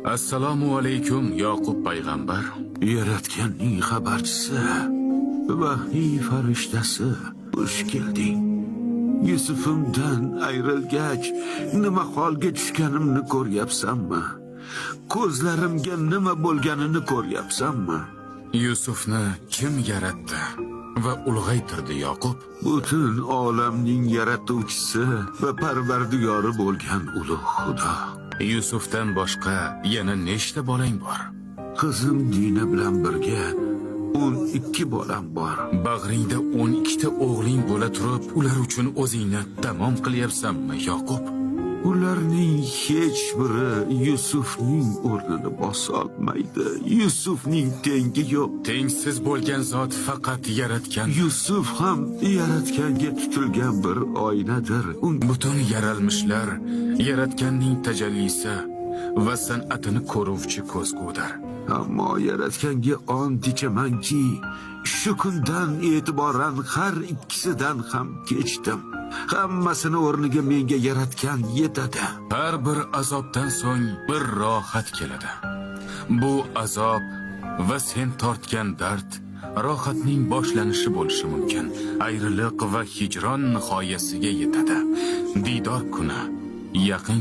Assalomu alaykum, Yoqub payg'ambar. Yaratganning xabarchisi, vahiy farishtasi, xush kelding. Yusufimdan ayrilgach, nima holga tushganimni ko'ryapsanmi? Ko'zlarimga nima bo'lganini ko'ryapsanmi? Yusufni kim yaratdi va ulg'aytirdi, Yoqub? Butun olamning yaratuvchisi va parvardigori bo'lgan ulug' Xudo. Yusufdan boshqa yana nechta bolang bor? Qizim Dina bilan birga 12 bolam bor. Bag'ringda 12 ta o'g'ling bo'la turib, ular uchun o'zingni tamom qilyapsanmi, Yoqub? Ularning hech biri Yusufning o'rnini bosolmaydi. Yusufning tengi yo'q. Tengsiz bo'lgan zot faqat yaratgan. Yusuf ham yaratganga tutilgan bir oynadir. Butun yaralmishlar yaratganning tajallisi va san'atini ko'ruvchi ko'zgudir. Ammo yaratganga ont ichamanki, shu kundan e'tiboran har ikkisidan ham kechdim. Hammasini o'rniga menga yaratgan yetadi. Har bir azobdan so'ng bir rohat keladi. Bu azob va sen tortgan dard rohatning boshlanishi bo'lishi mumkin. Ayriliq va hijron nihoyasiga yetadi. Diydor kuni yaqin.